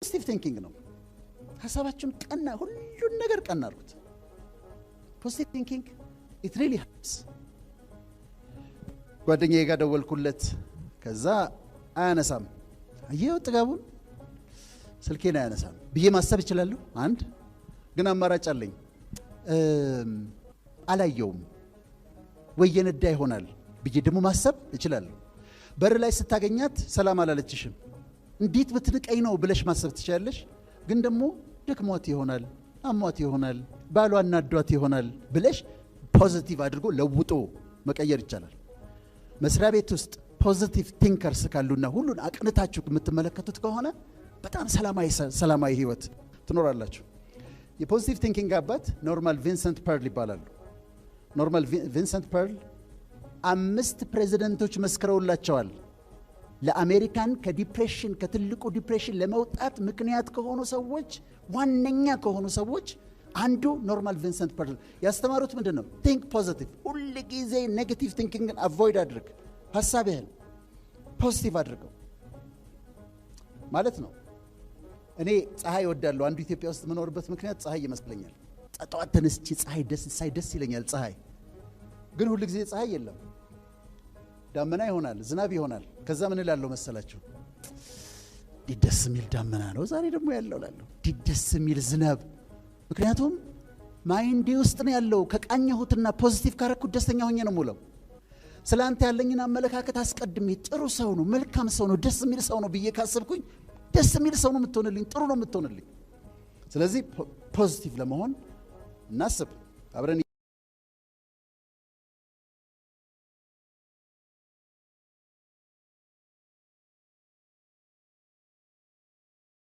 Positive thinking ነው። ሀሳባችሁን ቀና፣ ሁሉን ነገር ቀና አድርጉት። Positive thinking, it really helps። ጓደኛዬ ጋር ደወልኩለት። ከዛ አያነሳም። አየው ጥጋቡን፣ ስልኬን አያነሳም ብዬ ማሰብ እችላለሁ። አንድ ግን አማራጭ አለኝ። አላየውም ወይ የነዳ ይሆናል ብዬ ደግሞ ማሰብ እችላለሁ። በር ላይ ስታገኛት ሰላም አላለችሽም። እንዴት ብትንቀኝ ነው ብለሽ ማሰብ ትችላለሽ። ግን ደግሞ ደክሟት ይሆናል፣ አሟት ይሆናል፣ ባሏ አናዷት ይሆናል ብለሽ positive አድርጎ ለውጦ መቀየር ይቻላል። መስሪያ ቤት ውስጥ positive thinkers ካሉና ሁሉን አቅንታችሁ የምትመለከቱት ከሆነ በጣም ሰላማዊ ህይወት ትኖራላችሁ። የ positive thinking አባት ኖርማን ቪንሰንት ፐርል ይባላሉ። ኖርማን ቪንሰንት ፐርል አምስት ፕሬዚደንቶች መስክረውላቸዋል። ለአሜሪካን ከ depression፣ ከትልቁ depression ለመውጣት ምክንያት ከሆኑ ሰዎች፣ ዋነኛ ከሆኑ ሰዎች አንዱ ኖርማን ቪንሰንት ፐርል። ያስተማሩት ምንድን ነው? Think positive። ሁል ጊዜ negative thinking ን avoid አድርግ። ሀሳብህን positive አድርገው ማለት ነው። እኔ ፀሐይ እወዳለሁ። አንዱ ኢትዮጵያ ውስጥ የምኖርበት ምክንያት ፀሐይ ይመስለኛል። ጠዋት ተነስቼ ፀሐይ ደስ ሳይ ደስ ይለኛል። ፀሐይ ግን ሁል ጊዜ ፀሐይ የለም። ዳመና ይሆናል፣ ዝናብ ይሆናል። ከዛ ምን እላለሁ መሰላችሁ? ደስ የሚል ዳመና ነው ዛሬ ደግሞ ያለው እላለሁ። ደስ የሚል ዝናብ። ምክንያቱም mind ኤ ውስጥ ነው ያለው። ከቃኘሁትና positive ካረኩት ደስተኛ ሆኜ ነው የምውለው። ስለ አንተ ያለኝን አመለካከት አስቀድሜ ጥሩ ሰው ነው፣ መልካም ሰው ነው፣ ደስ የሚል ሰው ነው ብዬ ካሰብኩኝ ደስ የሚል ሰው ነው የምትሆንልኝ፣ ጥሩ ነው የምትሆንልኝ። ስለዚህ positive ለመሆን እናስብ አብረን።